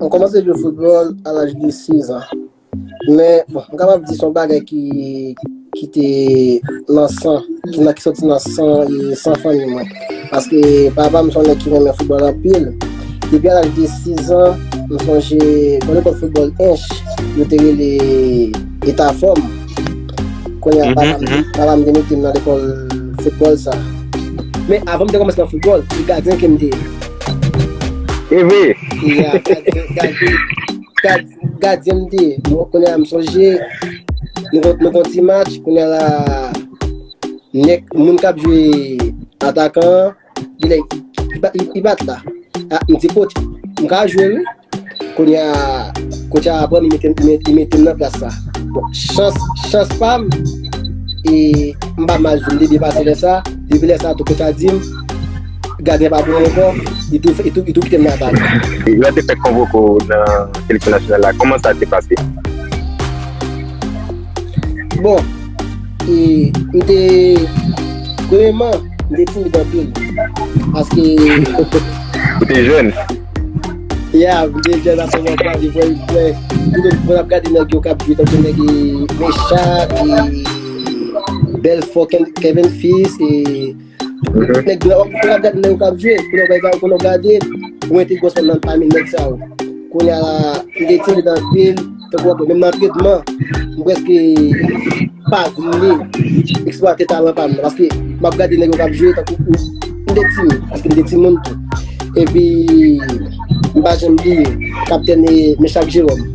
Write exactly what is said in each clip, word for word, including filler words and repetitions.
m kòmanse jwe foutbòl a laj de sis an. Men, bon, m kapab di se yon bagay ki, ki te nan san, ki nan, ki soti nan san, e, san fanmi mwen. Paske papa m se yon nèg ki renmen foutbòl anpil. Depi a laj de sis an, m sonje, yon lekòl foutbòl Ench, yo te rele Etafòm. Kounye a, papa m, papa m te mete m nan lekòl foutbòl sa. Men avan m te kòmanse nan foutbòl, se gadyen ke m te ye. E vre? Ya, gadyen, gadyen, gadyen, gadyen m te ye. Bon, kounye a, m sonje, nou, nou gon ti match, kounye a la, nèg, moun k ap jwe atakan an, li, li, li, li bat la. A, m di, "Coach, m ka jwe, wi." Kounye a, coach a pran m, li mete, li mete, li mete m nan plas la. Bon, chans, chans pa m, e m pa mal jwe, m te byen pase lè sa. Depi lè sa, tou coach a di m, gadyen pa bon ankò, li tou, li tou, li tou kite m nan atak. E lè te fèk konvoke w nan seleksyon nasyonal la, kòman sa te pase? Bon, e, m te, premyèman, m te timid anpil. Paske ou te jèn? Ya, m te jèn, paske mwen pa di, mwen, mwen, mwen ap gade nèg yo k ap jwe, tankou nèg, e, Meshack, e, Belfort, Ken-, Kevin Fils, e, nèg yo, w ap gade nèg yo k ap jwe, kounye a, kounye a w gade, ou entegre w nan pami nèg sa yo. Kounye a la, m te timid anpil, tankou w ap wè, menm nan antrenman, m prèske pa vle eksplwate talan pa m nan, paske m ap gade nèg yo k ap jwe, tankou m te timid, paske m te timoun tou. Epi, m pa janm bliye, kaptèn e Meshack Jerome.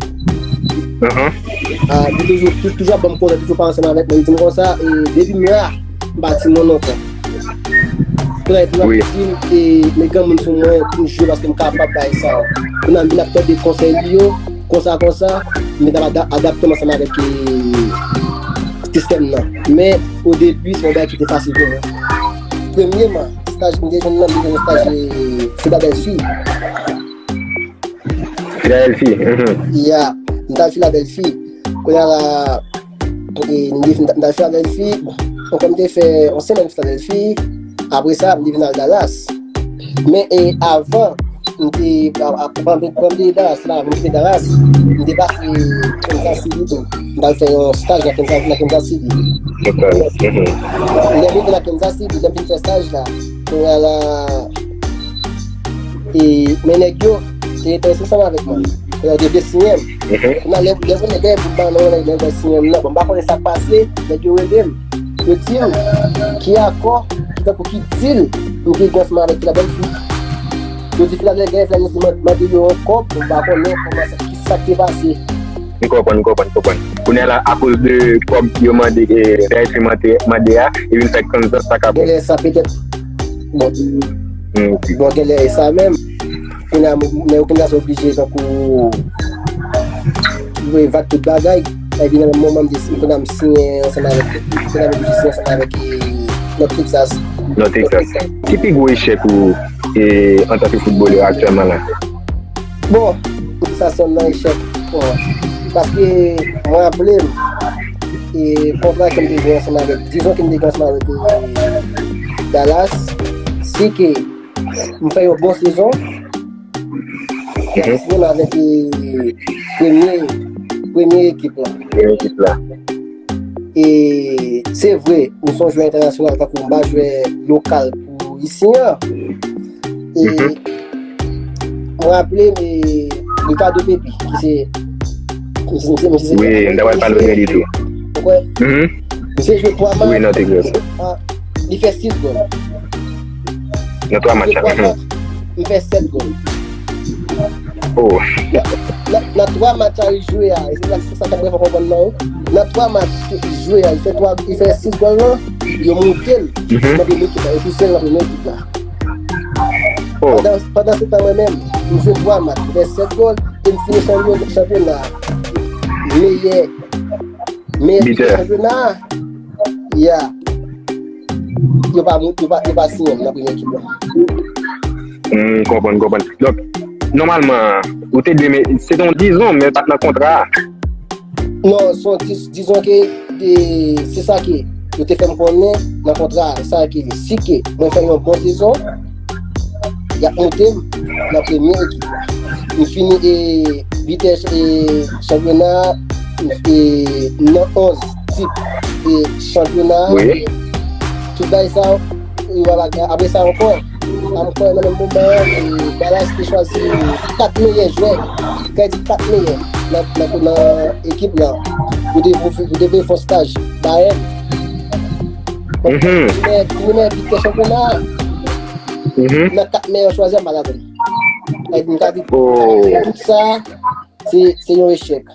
Ah, li toujou, tou-, toujou ap ban m konsèy, toujou pale ansanm avèk mwen, li di m konsa, e, depi m la, m pa timoun ankò. Kounye a, epi m ap di m, e, met granmoun sou mwen pou m jwe paske m kapab bay sa yo. Kounye a, m vin ap tande konsèy li yo, konsa, konsa, m vin ap ada-, adapte m ansanm avèk, e, sistèm nan. Men, o debi, se yon bagay ki te fasil pou mwen. Premyeman, staj m te jwenn nan, m te jwenn yon staj, e, Filadèlfi. Filadèlfi, mhm. Ya, m t al Filadèlfi. Kounye a la, e, m te fin, m t al Filadèlfi. Bon, ankò m te fè yon semèn Filadèlfi. Apre sa, m te vin al Dallas. Men, e, avan, m te, a, a, avan m te Dallas la, avan m te Dallas, m te pase Kansas City tou. M t al fè yon staj nan Kansas, nan Kansas City. Ok, mhm. Lè m rive nan Kansas City, lè m fin fè staj la, kounye a la, e, men nèg yo te enterese ansanm avèk mwen. Kounye a yo te vle siyen m. Mhm. Kounye a lè, lè yo konnen gen pou ban non, lè yo vle siyen m nan. Bon, m pa konnen sa k pase, nèg yo rele m. Yo di m ki akò, ki tankou ki deal m te gen ansanm avèk Filadèlfi. Yo di Filadèlfi, Filadèlfi mande yo yon kòb, m pa konnen kòman sa, ki sa k te pase. M konprann, m konprann, m konprann. Kounye a la, akoz de kòb yo mande, e, Filadèlfi mande, mande a, e vin fè Kansas pa ka bon. Genlè sa petèt. Bon. Mm, ok. Bon, genlè e sa menm. Kounye a, m, men kounye a se oblije tankou, vag tout bagay. Epi nan menm moman, m te, kounye a, m siyen ansanm avèk, kounye a, m oblije siyen ansanm avèk, e, North Texas. North Texas. Ki pi gwo echèk ou, e, antanke foutbolè aktyèlman la? Bon, sa se yon echèk pou mwen. Paske mwen raple m, e, kontra ke m te gen ansanm avèk, dizon ke m te gen ansanm avèk, e, Dallas, se ke m fè yon bon sezon, m ap siyen avèk, e, premye, premye ekip la. Premye ekip la. E se vre, m se yon jwè entènasyonal, tankou m pa jwè lokal pou isi an. E mwen raple m, e, Ricardo Pepi, ki se, ki se, ki se, ki se, wi, m ta pral pale de li tou. Ou kwè? Misye jwe twa match. Wi, nan te gwo. Ah, li fè sis gòl. Nan twa match. Li fè twa match, li fè sèt gòl. Oh. Nan, nan, nan twa match a li jwe a, e se la, se sa k ap fè konprann nan, nan twa match ke li jwe a, li fè twa, li fè sis gòl lan, yo moute l nan premye ekip la, yo pouse l nan premye ekip la. Oh. Pandan, pandan se tan mwen menm, m jwe twa match, m fè sèt gòl, e m fini chanpyon, chanpyona. Meyè, meyè bitè chanpyona. Ya. Yo pa, yo pa, yo pa siyen m nan premye ekip la. Hmm, konprann, konprann. Donk, nòmalman, ou te dwe, se te yon dizon, men l pa t nan kontra a. Non, se yon diz-, dizon ke, e, se sa ke yo te fè m konnen nan kontra a, sa ke si ke mwen fè yon bon sezon, y ap moute m nan premye ekip la. m fini e bitè e chanpyona e nan onz tip e chanpyona. Wi. Tout bagay sa yo, apre sa ankò, ankò nan menm moman an, e Dallas te chwazi kat meyè jwè, ka di kat meyè nan, nan, nan ekip la. Yo te, yo te vle fè yon staj Bayern. Bon, mhm, premyè, premyè bit de chanpyona, mhm, nan kat meyè chwazi a, m pa t atann. Like, m ka di, oh, tout sa, se, se yon echèk.